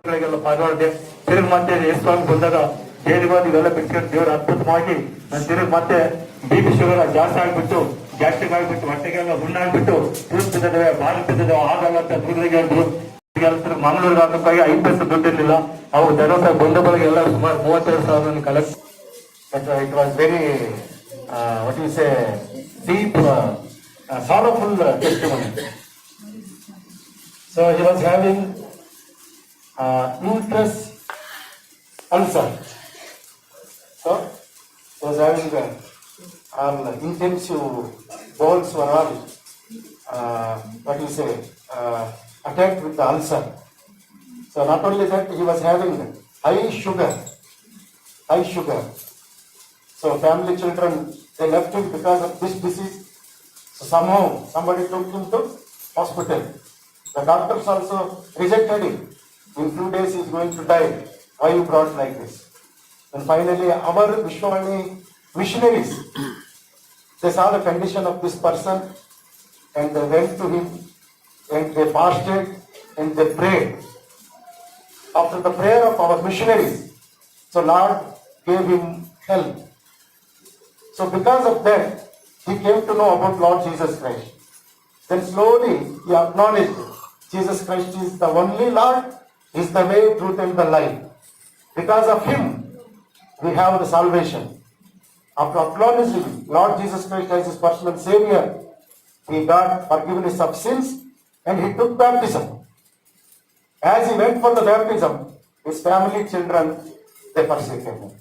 ಗಳಿಗೆಲ್ಲ ಪಾಲ್ಗೊಳ್ಳದೆ ತಿರುಗಿ ಮತ್ತೆ ಯೇಸು ಬಂದಾಗ ಜೈಲಿಗೆ ಹೋಗಿ ಇವೆಲ್ಲ ಬಿಟ್ಕೊಂಡು ದೇವರು ಅದ್ಭುತವಾಗಿ ನಾನು ತಿರುಗಿ ಮತ್ತೆ B P sugar ಜಾಸ್ತಿ ಆಗ್ಬಿಟ್ಟು, ಗ್ಯಾಸ್ಟ್ರಿಕ್ ಆಗ್ಬಿಟ್ಟು, ಹೊಟ್ಟೆಗೆಲ್ಲ ಹುಣ್ಣಾಗ್ಬಿಟ್ಟು, ತೂತ್ ಬಿದ್ದಿದ್ದಾವೆ, ಬಾಲ್ ಬಿದ್ದಿದ್ದಾವೆ, ಆಗಲ್ಲ ಅಂತ ದೂರದಾಗೆ ಹೇಳಿದ್ರು. ಮಂಗಳೂರಿಗೆ ಹಾಕಕ್ಕಾಗಿ 5 ಪೈಸೆ ದುಡ್ಡು ಇರ್ಲಿಲ್ಲ. ಅವಾಗ ಧರ್ಮಸ್ಥಳ ಬಂದ ಬಳಿಕ ಎಲ್ಲ ಸುಮಾರು 32,000 collect. But it was very, what you say, deep, sorrowful testimony. So he was having uterus ulcer. So he was having all intensive bowels were all, what you say, attacked with the ulcer. So not only that, he was having high sugar, high sugar. So family, children, they left him because of this disease. So somehow somebody took him to hospital. The doctors also rejected him. In few days he is going to die. Why you brought like this? And finally our Vishwavani missionaries, they saw the condition of this person and they went to him and they fasted and they prayed. After the prayer of our missionaries, so Lord gave him health. So because of that, he came to know about Lord Jesus Christ. Then slowly he acknowledged Jesus Christ is the only Lord, is the way, truth and the life. Because of him, we have the salvation. After acknowledging Lord Jesus Christ as his personal savior, he got forgiveness of sins and he took baptism. As he went for the baptism, his family, children, they forsaken him.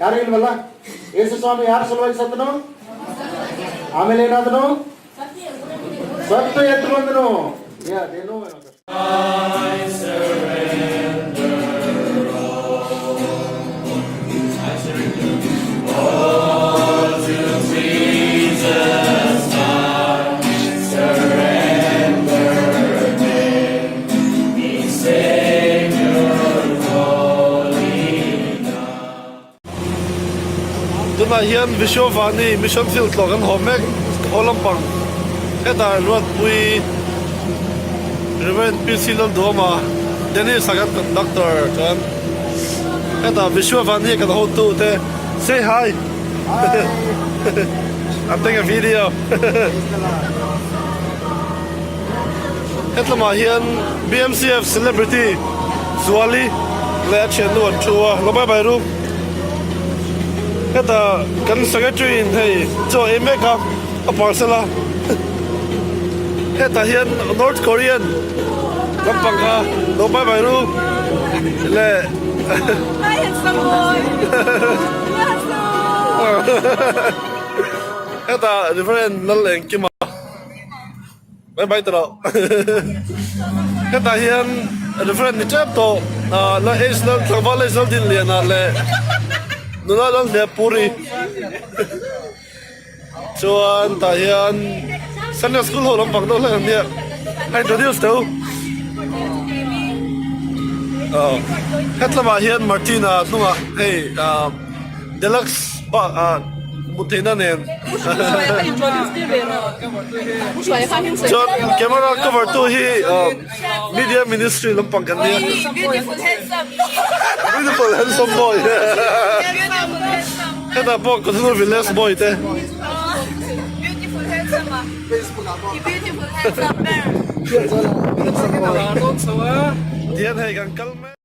ಯಾರು ಇಲ್ವಲ್ಲ? ಯೇಸು ಸ್ವಾಮಿ ಯಾರ ಸಲುವಾಗಿ ಸತ್ತನು? ಆಮೇಲೆ ಏನಾದನು? ಸತ್ತು ಎದ್ದು ಬಂದನು. Yeah, they know. Tunah hian Vishwavani Mission Field tlawh kan haw mek haw lampang hetah Ruatpui Reverend PC Lalduama Dennis a kan conductor chuan hetah Vishwavani kan hotu te say hi I'm taking a video Hetlamah hian BMCF celebrity Zuali leh a thiannu an thu a, lo bye bye ru. Hetah kan secretary in hei chaw ei mek a, a parcel a. Hetah hian North Korean lampang kha lo bye bye ru leh Hi handsome boy. Hetah Reverend Lalengkima. Mai mai ta loh. Hetah hian referent ni tep tawh ah la H lal tlangval H lal din lian ah leh nula lal hneh puri chuan tah hian Sunday school ho lampang deuh hlek an nia a introduce teu ah hetlamah hian Martina hnungah hei ah Deluxe bak ah hmuh theihna nen chuan camera cover tu hi media ministry lampang kan nia beautiful handsome boy hetah pawh Kawthunu village boy te tihian hei kan kal mek.